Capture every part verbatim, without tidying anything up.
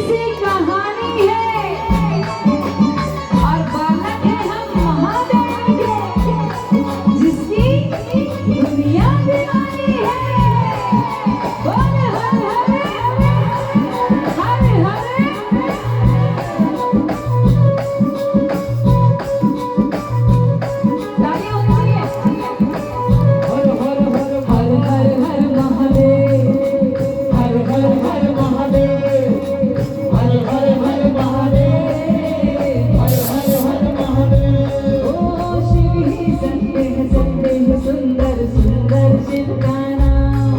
से कहानी है और बालक है हम महादेव के, जिसकी दुनिया दीवानी है। बोल हर हर, हर हर। तालियां होनी चाहिए। हर हर हर हर हर हर महादेव, हर हर हर महादेव, हर हर हर महादेव, हर हर हर महादेव। ओ शिव ही सत्य है, सत्य है, सुंदर सुंदर शिव का नाम।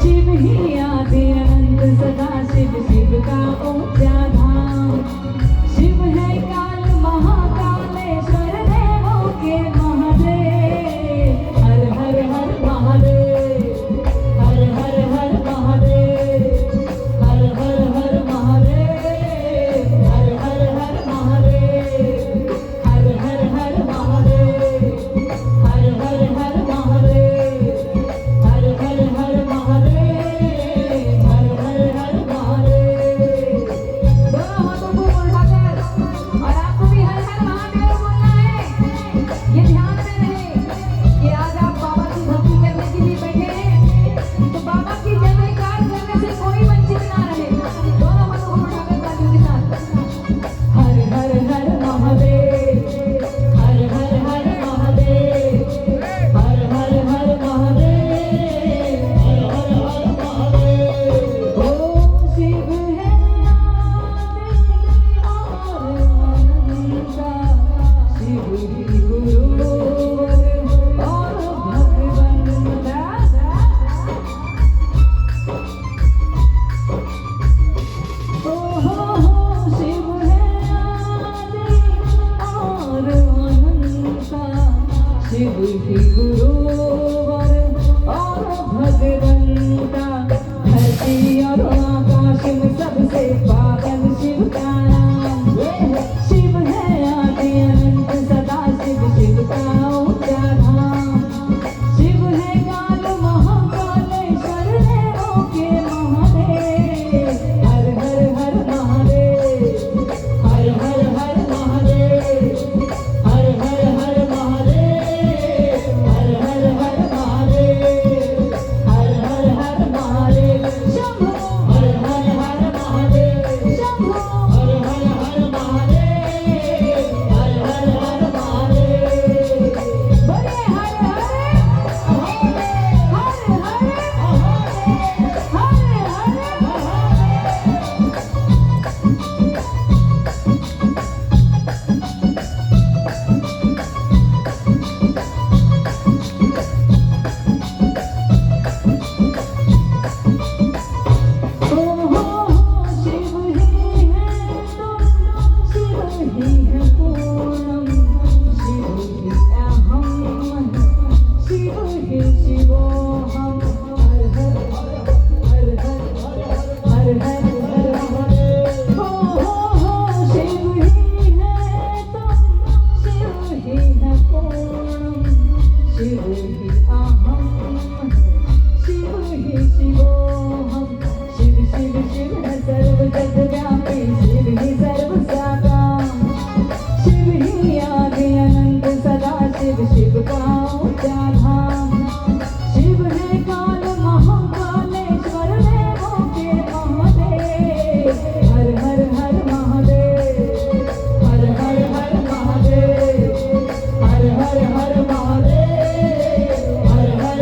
शिव ही आदि अनंत सदा शिव, शिव का ऊंचा धाम। शिव है काल महाकालेश्वर देवों के महादेव। हर हर हर महादेव, हर हर हर महादेव, हर हर हर महादेव, हर हर हर महादेव। हर हर हर महादेव, हर हर हर महादेव, हर हर हर महादेव, हर हर हर महादेव। दोनों हाथों को उठाकर, और आपको भी हर हर महादेव बोलना है। ये ध्यान में रहे कि आज आप बाबा की भक्ति करने के लिए बैठे हैं, तो बाबा की जय जयकार करने से कोई वंचित ना रहे। दोनों हाथों को उठाकर तालियों के साथ। हर हर हर महादेव, हर हर हर महादेव, हर हर हर महादेव, हर हर हर महादेव। ओ शिव है आदि और अनंता, शिव ही गुरु और भगवंता। ओ हो हो, शिव है आदि और अनंता, शिव ही गुरुवर और भगवंता। धरती और आकाश में सबसे पावन शिव का नाम। शिव है आदि अनंत सदा शिव, शिव का ऊंचा धाम। शिव है काल महाकालेश्वर देवों के महादेव। हर हर हर महादेव, हर हर हर महादेव, हर हर हर महादेव, हर हर हर महादेव, हर हर हर महादेव। शंभो। हर हर हर महादेव। शंभो। हर हर हर महादेव। हर हर हर महादेव। बोलिए हर हर महादेव। हर हर महादेव। हर हर महादेव। शिव ही शिवोहम। शिव शिव शिव है सर्व जग व्यापी, शिव ही सर्व साकार। शिव ही आदि अनंत सदा शिव, शिव का ऊंचा धाम। शिव है काल महाकालेश्वर देवों के महादेव। हर हर हर महादेव, हर हर हर महादेव। हर हर हर महादेव, हर हर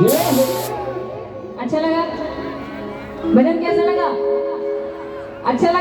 अच्छा लगा? भजन कैसा लगा? अच्छा लगा?